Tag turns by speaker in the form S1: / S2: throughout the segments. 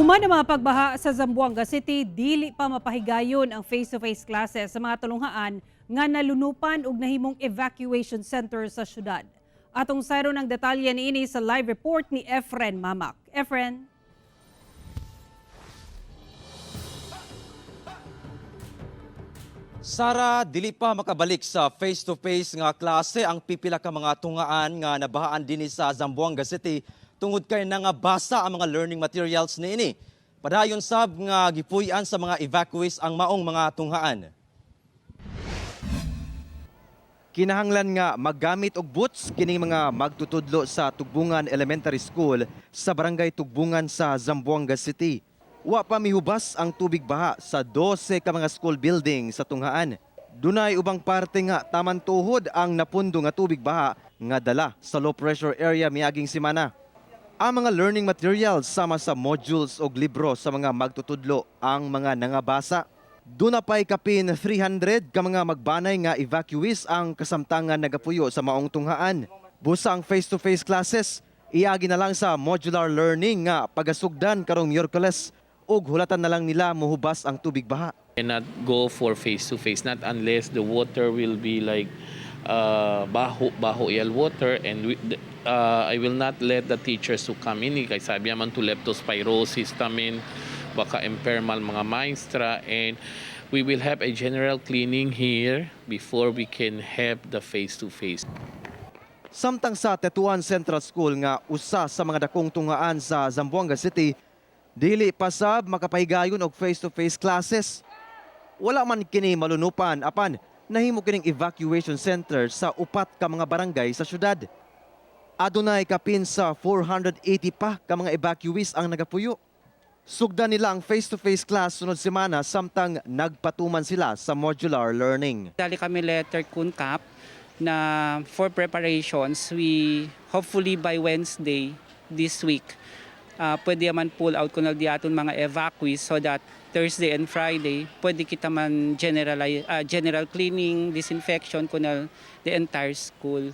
S1: Human ang mga pagbaha sa Zamboanga City, dili pa mapahigayon ang face-to-face classes sa mga tulunghaan nga nalunupan og nahimong evacuation center sa syudad. Atong sayron ang detalye niini sa live report ni Efren Mamak. Efren?
S2: Sara, dili pa makabalik sa face-to-face nga klase ang pipila ka mga tungaan nga nabahaan dinhi sa Zamboanga City tungod kay nangabasa ang mga learning materials niini. Padayon sab nga gipuy-an sa mga evacuees ang maong mga tunghaan. Kinahanglan nga maggamit og boots kining mga magtutudlo sa Tugbungan Elementary School sa Barangay Tugbungan sa Zamboanga City. Wa pa mihubas ang tubig baha sa 12 ka mga school building sa tunghaan. Dunay ubang parte nga taman tuhod ang napundo nga tubig baha nga dala sa low pressure area miaging semana. Ang mga learning materials sama sa modules og libro sa mga magtutudlo ang mga nangabasa. Duna pa'y kapin 300 ka mga magbanay nga evacuees ang kasamtangan nagapuyo sa maong tunghaan. Busa ang face-to-face classes, iagi na lang sa modular learning nga pagasugdan karong Miyerkules ug hulatan na lang nila muhubas ang tubig baha.
S3: Cannot go for face to face, not unless the water will be like baho baho yal water, and I will not let the teachers to come in kay sabi man to leptospirosis tamin, baka impairmal mga maestra, and we will have a general cleaning here before we can have the face to face.
S2: Samtang sa Tetuan Central School nga usa sa mga dakong tungaan sa Zamboanga City, dili pa sab makapahigayon og face-to-face classes. Wala man kini malunupan apan nahimo kining evacuation center sa upat ka mga barangay sa syudad. Adunay kapin sa 480 pa ka mga evacuees ang nagapuyo. Sugdan nila ang face-to-face class sunod semana samtang nagpatuman sila sa modular learning.
S4: Dali kami letter kun CAP na for preparations, we hopefully by Wednesday this week, pwede man pull out kun di aton mga evacuees so that Thursday and Friday, pwede kita man general cleaning, disinfection kun the entire school.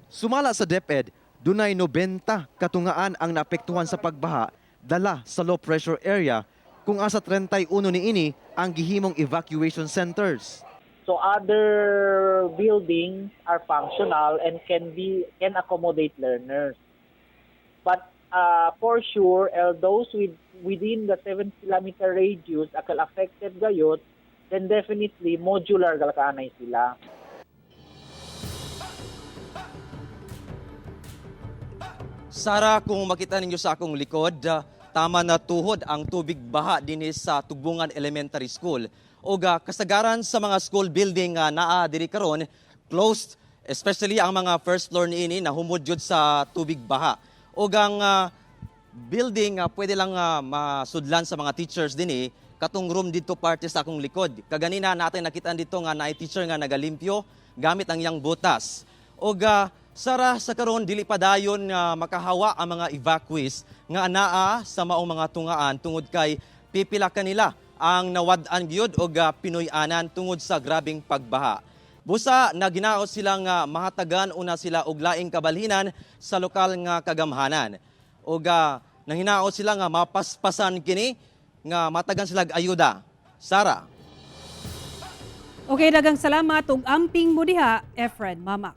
S2: Sumala sa DepEd, dunay 90 katungaan ang naapektuhan sa pagbaha dala sa low pressure area kung asa 31 niini ang gihimong evacuation centers.
S5: So other buildings are functional and can accommodate learners. But for sure, those within the 7-kilometer radius akal affected gayot, then definitely modular galkaanay sila.
S2: Sara, kung makita ninyo sa akong likod, tama na tuhod ang tubig baha dinhi sa Tugbungan Elementary School. Og kasagaran sa mga school building nga naa diri karon closed, especially ang mga first floor niini nahumod jud sa tubig baha. Og ang building pwede lang masudlan sa mga teachers dinhi katong room didto parte sa akong likod. Kaganina natin nakita dito nga naay teacher nga nagalimpyo gamit ang iyang botas. Og Sara, sa karon dili pa dayon nga makahawa ang mga evacuees nga anaa sa maong mga tungaan tungod kay pipila kanila ang nawad-an gyud og Pinoy-anan tungod sa grabeng pagbaha. Busa naginaot sila nga mahatagan una sila og laing kabalhinan sa lokal nga kagamhanan. Og nanginaot sila nga mapaspasan kini nga matagan sila og ayuda. Sara.
S1: Okay, dagang salamat ug amping mo diha, Efren Mamak.